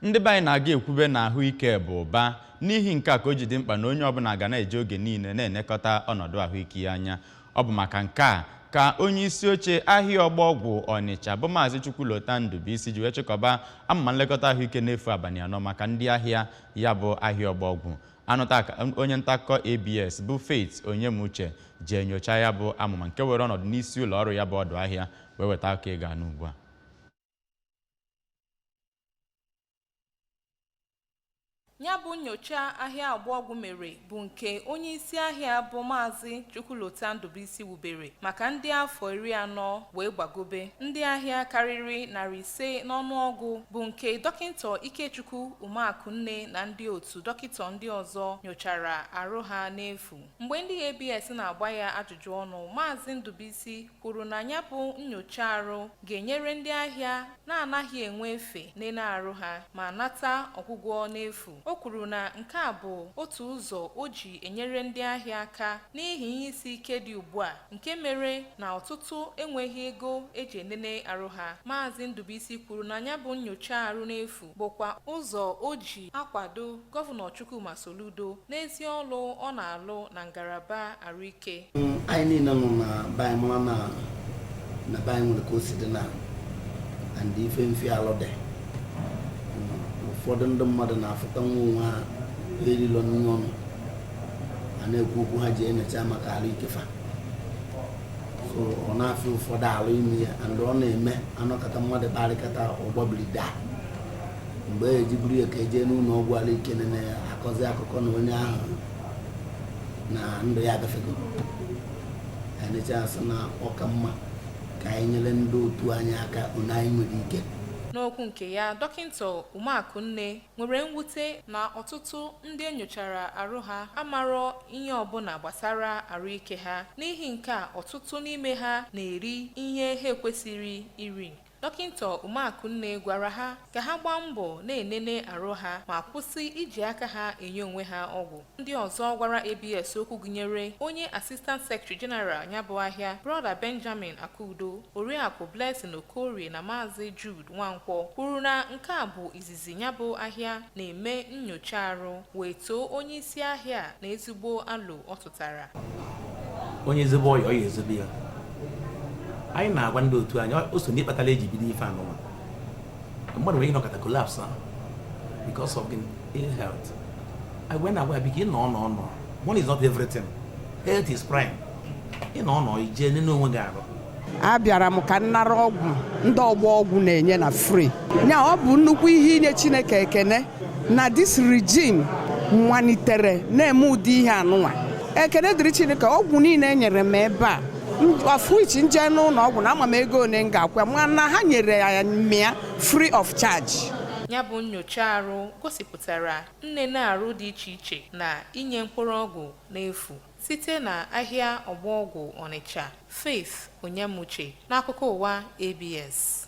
Ndị be anyị na-aga ekwube na ahụike bụ ụba. N'ihi nke a ka o ji dị mkpa na onye ọbụla ga na-eji oge niile na-enekọta ọnọdụ ahụike ya anya. Ọ bụ maka nke a ka onye isi oche ahịa ọgbọ ọgwụ Ọnịcha bụ Maazị Chukwulota Ndubuisi ji wee chịkọba amụma nlekọta ahụike n'efu abalị 4 maka ndị ahịa ya bụ ahịa ọgbọ ọgwụ. Anụta ka onye nta akụkọ ABS bụ Faith Onyemuche ji enyocha ya bụ amụma nke were ọnọdụ n'isi ụlọ ọrụ ya bụ ọdụ ahịa wee weta aka ịga n'ugbu a. Ya bụ nyocha ahịa ọgbọọgwụ mere bụ nke onye isi ahịa bụ Maazị Chukwulota Ndubuisi wubere maka ndị afọ 40 wee gbagobe. Ndị ahịa karịrị 500 n'ọnụọgụ bụ nke Dọkịta Ikechukwu Umeakụnne na ndị otu dọkịta ndị ọzọ nyochara arụ ha n'efu. Mgbe ndị ABS na-agba ya ajụjụ ọnụ, Maazị Ndubuisi kwuru na ya bụ nyocha arụ ga-enyere ndị ahịa na-anaghị enwe efe nene arụ ha ma nata ọgwụgwọ n'efu. O kwuru na nke a bụ otu ụzọ o ji enyere ndị ahịa aka n'ihi ihe isi ike dị ugbu a nke mere na ọtụtụ enweghị ego eji enene arụ ha. Maazị Ndubuisi kwuru na ya bụ nyocha arụ n'efu bụkwa ụzọ o ji akwado Gọvanọ Chukwuma Soludo n'ezi ọlụ ọ na-alụ na ngalaba arụike. Anyị niile nọ na be anyị mara na be anyị nwere ka o si dị na and ife mfe alụ dị. Ụfọdụ ndị mmadụ na-afụta nwa onwe ha erilo nri ọnụ a na-ekwu okwu ha ji enyocha maka arụ ike fa, so ọ na-afịa ụfọdụ alụ ime ya and ọ na-eme anọkọta mmadụ kparịkata ọgbabiri daa mgbe e eji buru ya ka ejee n'ụlọ ọgwụ arụ ike nene akọzi akụkọ na onye ahụ na ndụ ya agafego. Anyị asị na ọ ka mma ka anyị nyere ndị otu anyị aka onye anyị nwere ike. N'okwu nke ya, Dọkịta Umeakụnne nwere mwute na ọtụtụ ndị enyochara arụ ha amarọ ihe ọbụla gbasara arụike ha. N'ihi nke a, ọtụtụ n'ime ha na-eri ihe ha ekwesịrị iri. Dọkịta Umeakụnne gwara ha ka ha gbaa mbọ na-enene arụ ha ma kwụsị iji aka ha enye onwe ha ọgwụ. Ndị ọzọ gwara ABS okwu gụnyere onye Assistant Secretary General ya bụ ahịa, Brother Benjamin Akudo, Oriakụ Blessing Okorie na Maazị Jude Nwankwọ kwuru na nke a bụ izizi ya bụ ahịa na-eme nyocha arụ, wee too onye isi ahịa na ezigbo alụ ọ tụtara. Onye ezigbo ọya, ọ ya ezobe ya. Anyị na-agwa ndị otu anyị o so n'ịkpatara eji bido ife anụnwa. Mmadụ nwere ike ịnọkọta collapse because of ill health. Anyị wee na-agwa ya, biko, ị nọ nọ nọ, money is not everything, health is prime. Ị nọ nọ ije nene onwe gị arụ. Abịara m ka m nara ọgwụ ndị ọgbọ ọgwụ na-enye na free ya. Ọ bụ nnukwu ihe inye Chineke ekene na this regime malitere na-eme ụdị ihe anụnwa. Ekene dịrị Chineke, ọgwụ niile e nyere m ebe a, of which nje n'ụlọ ọgwụ na ama m ego one m ga-akwụ, mana ha nyere ya mịa free of charge. Ya bụ nyocha arụ gosipụtara nnene arụ dị iche iche na inye mkpụrụ ọgwụ n'efu. Site na ahịa ọgbọọgwụ Ọnịcha, Faith Onyemuche n'akụkọ ụwa ABS.